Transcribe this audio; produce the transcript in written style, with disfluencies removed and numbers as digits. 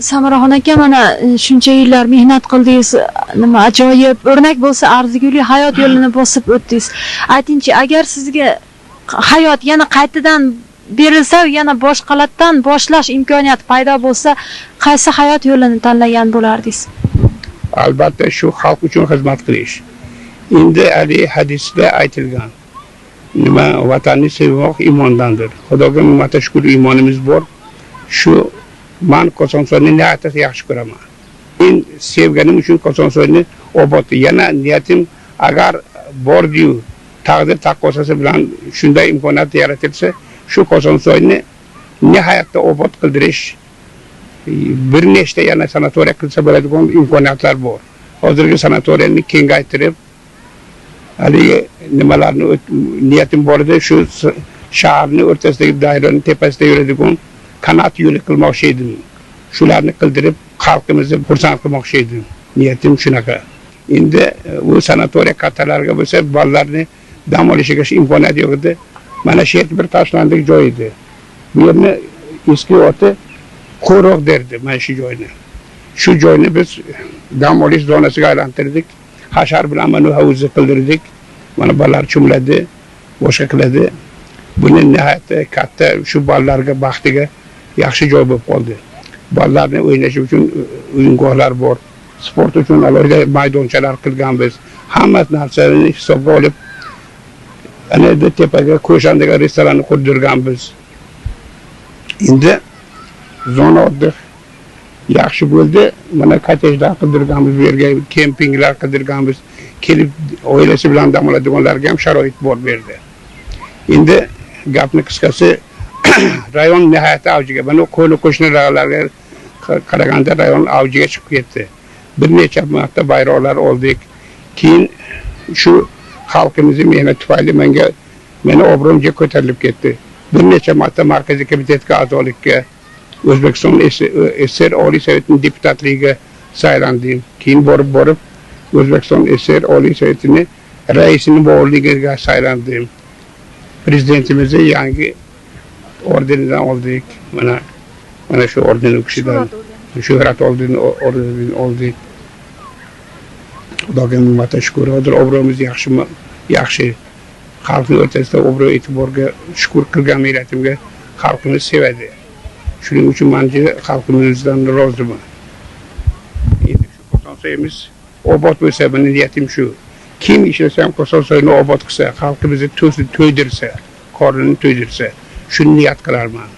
Samaraxon aka, mana shuncha yillar mehnat qildingiz, nima ajoyib o'rnak bo'lsa arzigulik hayot yo'lini bosib o'tdingiz. Aytingchi, agar sizga hayot yana qaytadan berilsa, yana boshqalardan boshlash imkoniyati paydo bo'lsa, qaysi hayot yo'lini tanlagan bo'lardingiz? Albatta shu xalq uchun xizmat qilish. Endi hali hadisda aytilgan, nima, vatanni sevmoq iymondandir. Xudoga ming marta shukr, iymonimiz bor. Shu man Kosonsoyni nihoyatda yaxshi ko'raman. Men sevganim uchun Kosonsoyni obod. Yana niyatim, agar bordiyu taqdir taqozosi bilan shunday imkoniyat yaratilsa, shu Kosonsoyni nihoyatda obod qildirish, bir nechta yana sanatoriya qilsa bo'ladigan imkoniyatlar bor. Hozirgi sanatoriyani kengaytirib, haligi nimalarni niyatim bor edi, shu shaharning o'rtasidagi dairaning tepasida yuradigan kanat yo'li qilmoqchi edim. Shularni qildirib, xalqimizni xursand qilmoqchi edim. Niyatim shunaqa. Endi bu sanatoriya kattalarga bo'lsa, bolalarni dam olishiga imkoniyat yo'q edi. Mana shu yer bir tashlandiq joy edi. Bu yerni eski oti qo'riq derdi mana shu joyni. Shu joyni biz dam olish zonasiga aylantirdik. Hashar bilan mana havuzni qildirdik. Mana bolalar cho'miladi, boshqa qiladi. Buni nihoyatda katta shu bolalarga baxtiga yaxshi joy bo'lib qoldi. Bolalarni o'ynashi uchun o'yingohlar bor. Sport uchun alohida maydonchalar qilganmiz. Hamma narsani hisobga olib, ana yerda tepaga Ko'shan degan restoranni qurdirganmiz. Endi zona oddiy yaxshi bo'ldi. Mana kottejlar qildirganmiz, bu yerga kempinglar qildirganmiz. Kelib oilasi bilan dam oladiganlarga ham sharoit bor bu yerda. Endi gapni qisqasi, rayon nihoyatda avjiga, mana qo'ni qo'shni rayonlarga qaraganda rayon avjiga chiqib ketdi. Bir necha marta bayroqlar oldik. Keyin shu xalqimizning mehnati tufayli meni obro'im juda ko'tarilib ketdi. Bir necha marta Markaziy komitetga a'zolikka, O'zbekiston SSR Oliy Sovetining deputatligiga saylandim. Keyin borib O'zbekiston SSR Oliy Sovetining raisining muovinligiga saylandim. Prezidentimizni yangi ordenidan oldik. Mana shu orden u kishidan shuhrat ordenini oldik. Xudoga ming marta shukr. Hozir obro'miz yaxshimi? Yaxshi. Xalqning o'rtasida obro' e'tiborga shukr qilgan mehnatimga xalqimiz sevadi. Shuning uchun men xalqimizdan roziman. Endi shu Kosonsoyimiz obod bo'lsa, meni niyatim shu. Kim ishlasa ham Kosonsoyni obod qilsa, xalqimizni to'ydirsa, qornini to'ydirsa, shuni niyat qilarman.